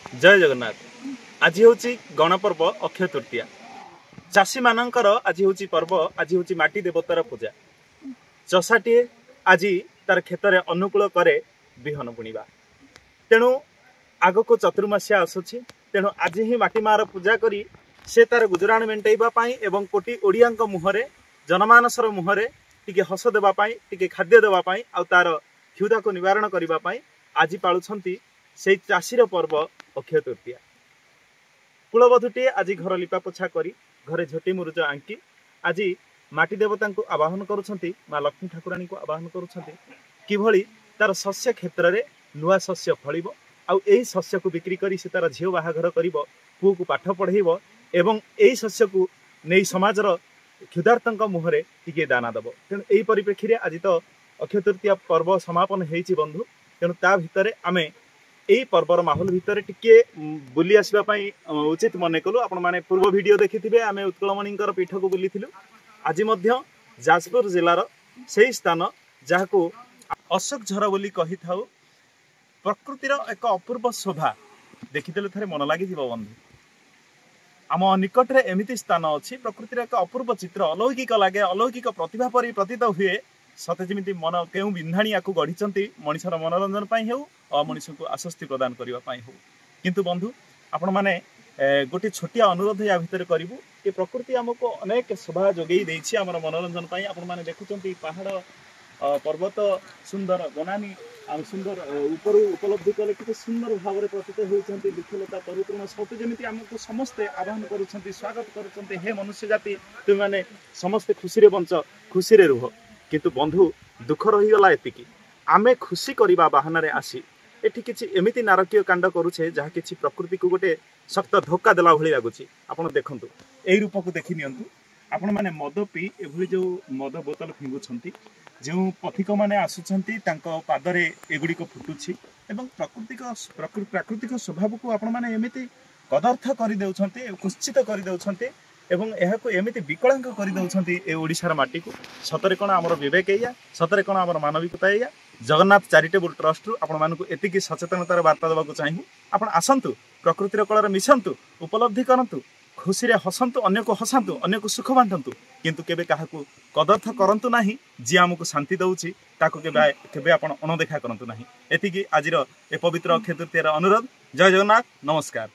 ଜୟ ଜଗନ୍ନାଥ। ଆଜି ହେଉଛି ଗଣପର୍ବ ଅକ୍ଷୟ ତୃତୀୟା। ଚାଷୀମାନଙ୍କର ଆଜି ହେଉଛି ପର୍ବ, ଆଜି ହେଉଛି ମାଟି ଦେବତାର ପୂଜା। ଚଷାଟିଏ ଆଜି ତାର କ୍ଷେତରେ ଅନୁକୂଳ କରେ ବିହନ ବୁଣିବା। ତେଣୁ ଆଗକୁ ଚତୁର୍ମାସିଆ ଆସୁଛି, ତେଣୁ ଆଜି ହିଁ ମାଟି ମାର ପୂଜା କରି ସେ ତାର ଗୁଜୁରାଣ ମେଣ୍ଟାଇବା ପାଇଁ ଏବଂ କୋଟି ଓଡ଼ିଆଙ୍କ ମୁହଁରେ, ଜନମାନସର ମୁହଁରେ ଟିକେ ହସ ଦେବା ପାଇଁ, ଟିକେ ଖାଦ୍ୟ ଦେବା ପାଇଁ ଆଉ ତାର କ୍ଷୁଧାକୁ ନିବାରଣ କରିବା ପାଇଁ ଆଜି ପାଳୁଛନ୍ତି ସେଇ ଚାଷୀର ପର୍ବ ଅକ୍ଷୟ ତୃତୀୟା। କୁଳବଧୂଟିଏ ଆଜି ଘର ଲିପା ପୋଛା କରି, ଘରେ ଝୋଟି ମୁରୁଜ ଆଙ୍କି ଆଜି ମାଟି ଦେବତାଙ୍କୁ ଆବାହନ କରୁଛନ୍ତି, ମା ଲକ୍ଷ୍ମୀ ଠାକୁରାଣୀଙ୍କୁ ଆବାହନ କରୁଛନ୍ତି କିଭଳି ତାର ଶସ୍ୟ କ୍ଷେତ୍ରରେ ନୂଆ ଶସ୍ୟ ଫଳିବ ଆଉ ଏହି ଶସ୍ୟକୁ ବିକ୍ରି କରି ସେ ତାର ଝିଅ ବାହାଘର କରିବ, ପୁଅକୁ ପାଠ ପଢ଼େଇବ ଏବଂ ଏହି ଶସ୍ୟକୁ ନେଇ ସମାଜର କ୍ଷୁଧାର୍ତ୍ତଙ୍କ ମୁହଁରେ ଟିକେ ଦାନା ଦେବ। ତେଣୁ ଏହି ପରିପ୍ରେକ୍ଷୀରେ ଆଜି ତ ଅକ୍ଷୟ ତୃତୀୟା ପର୍ବ ସମାପନ ହେଇଛି ବନ୍ଧୁ। ତେଣୁ ତା ଭିତରେ ଆମେ ଏଇ ପର୍ବର ମାହୋଲ ଭିତରେ ଟିକେ ବୁଲି ଆସିବା ପାଇଁ ଉଚିତ ମନେ କଲୁ। ଆପଣମାନେ ପୂର୍ବ ଭିଡ଼ିଓ ଦେଖିଥିବେ, ଆମେ ଉତ୍କଳମଣିଙ୍କର ପୀଠକୁ ବୁଲିଥିଲୁ। ଆଜି ମଧ୍ୟ ଯାଜପୁର ଜିଲ୍ଲାର ସେଇ ସ୍ଥାନ ଯାହାକୁ ଅଶୋକ ଝର ବୋଲି କହିଥାଉ, ପ୍ରକୃତିର ଏକ ଅପୂର୍ବ ଶୋଭା ଦେଖିଦେଲେ ଥରେ ମନ ଲାଗିଯିବ ବନ୍ଧୁ। ଆମ ନିକଟରେ ଏମିତି ସ୍ଥାନ ଅଛି, ପ୍ରକୃତିର ଏକ ଅପୂର୍ବ ଚିତ୍ର, ଅଲୌକିକ ଲାଗେ, ଅଲୌକିକ ପ୍ରତିଭା ପରି ପ୍ରତୀତ ହୁଏ। ସତେ ଯେମିତି ମନ କେଉଁ ବିନ୍ଧାଣି ୟାକୁ ଗଢ଼ିଛନ୍ତି, ମଣିଷର ମନୋରଞ୍ଜନ ପାଇଁ ହେଉ ମଣିଷକୁ ଆଶ୍ୱସ୍ତି ପ୍ରଦାନ କରିବା ପାଇଁ ହେଉ। କିନ୍ତୁ ବନ୍ଧୁ ଆପଣମାନେ ଗୋଟେ ଛୋଟିଆ ଅନୁରୋଧ ୟା ଭିତରେ କରିବୁ। ଏ ପ୍ରକୃତି ଆମକୁ ଅନେକ ଶୋଭା ଯୋଗେଇ ଦେଇଛି ଆମର ମନୋରଞ୍ଜନ ପାଇଁ। ଆପଣମାନେ ଦେଖୁଛନ୍ତି ପାହାଡ଼, ପର୍ବତ, ସୁନ୍ଦର ବନାନୀ ଆଉ ସୁନ୍ଦର ଉପରୁ ଉପଲବ୍ଧି କଲେ କେତେ ସୁନ୍ଦର ଭାବରେ ପ୍ରତୀତ ହେଉଛନ୍ତି। ବୃକ୍ଷଲତା ତରୁତୃଣ ସତେ ଯେମିତି ଆମକୁ ସମସ୍ତେ ଆହ୍ୱାନ କରୁଛନ୍ତି, ସ୍ୱାଗତ କରୁଛନ୍ତି, ହେ ମନୁଷ୍ୟ ଜାତି, ତୁମେମାନେ ସମସ୍ତେ ଖୁସିରେ ବଞ୍ଚ, ଖୁସିରେ ରୁହ। କିନ୍ତୁ ବନ୍ଧୁ ଦୁଃଖ ରହିଗଲା ଏତିକି, ଆମେ ଖୁସି କରିବା ବାହାନାରେ ଆସି ଏଠି କିଛି ଏମିତି ନାରକୀୟ କାଣ୍ଡ କରୁଛେ ଯାହା କିଛି ପ୍ରକୃତିକୁ ଗୋଟେ ଶକ୍ତ ଧୋକା ଦେଲା ଭଳି ଲାଗୁଛି। ଆପଣ ଦେଖନ୍ତୁ, ଏଇ ରୂପକୁ ଦେଖି ନିଅନ୍ତୁ। ଆପଣମାନେ ମଦ ପିଇ ଏଭଳି ଯେଉଁ ମଦ ବୋତଲ ଫିଙ୍ଗୁଛନ୍ତି, ଯେଉଁ ପଥିକମାନେ ଆସୁଛନ୍ତି ତାଙ୍କ ପାଦରେ ଏଗୁଡ଼ିକ ଫୁଟୁଛି ଏବଂ ପ୍ରାକୃତିକ ସ୍ୱଭାବକୁ ଆପଣମାନେ ଏମିତି କଦର୍ଥ କରିଦେଉଛନ୍ତି, କୁତ୍ସିତ କରିଦେଉଛନ୍ତି ଏବଂ ଏହାକୁ ଏମିତି ବିକଳାଙ୍ଗ କରିଦେଉଛନ୍ତି ଏ ଓଡ଼ିଶାର ମାଟିକୁ। ସତରେ କ'ଣ ଆମର ବିବେକ ଏଇଆ? ସତରେ କ'ଣ ଆମର ମାନବିକତା ଏଇଆ? ଜଗନ୍ନାଥ ଚାରିଟେବୁଲ ଟ୍ରଷ୍ଟରୁ ଆପଣମାନଙ୍କୁ ଏତିକି ସଚେତନତାର ବାର୍ତ୍ତା ଦେବାକୁ ଚାହିଁବୁ। ଆପଣ ଆସନ୍ତୁ, ପ୍ରକୃତିର କଳରେ ମିଶନ୍ତୁ, ଉପଲବ୍ଧି କରନ୍ତୁ, ଖୁସିରେ ହସନ୍ତୁ, ଅନ୍ୟକୁ ହସାନ୍ତୁ, ଅନ୍ୟକୁ ସୁଖ ବାଣ୍ଟନ୍ତୁ, କିନ୍ତୁ କେବେ କାହାକୁ କଦର୍ଥ କରନ୍ତୁ ନାହିଁ। ଯିଏ ଆମକୁ ଶାନ୍ତି ଦେଉଛି ତାକୁ କେବେ କେବେ ଆପଣ ଅଣଦେଖା କରନ୍ତୁ ନାହିଁ। ଏତିକି ଆଜିର ଏ ପବିତ୍ର ଅକ୍ଷୟ ତୃତୀୟାର ଅନୁରୋଧ। ଜୟ ଜଗନ୍ନାଥ, ନମସ୍କାର।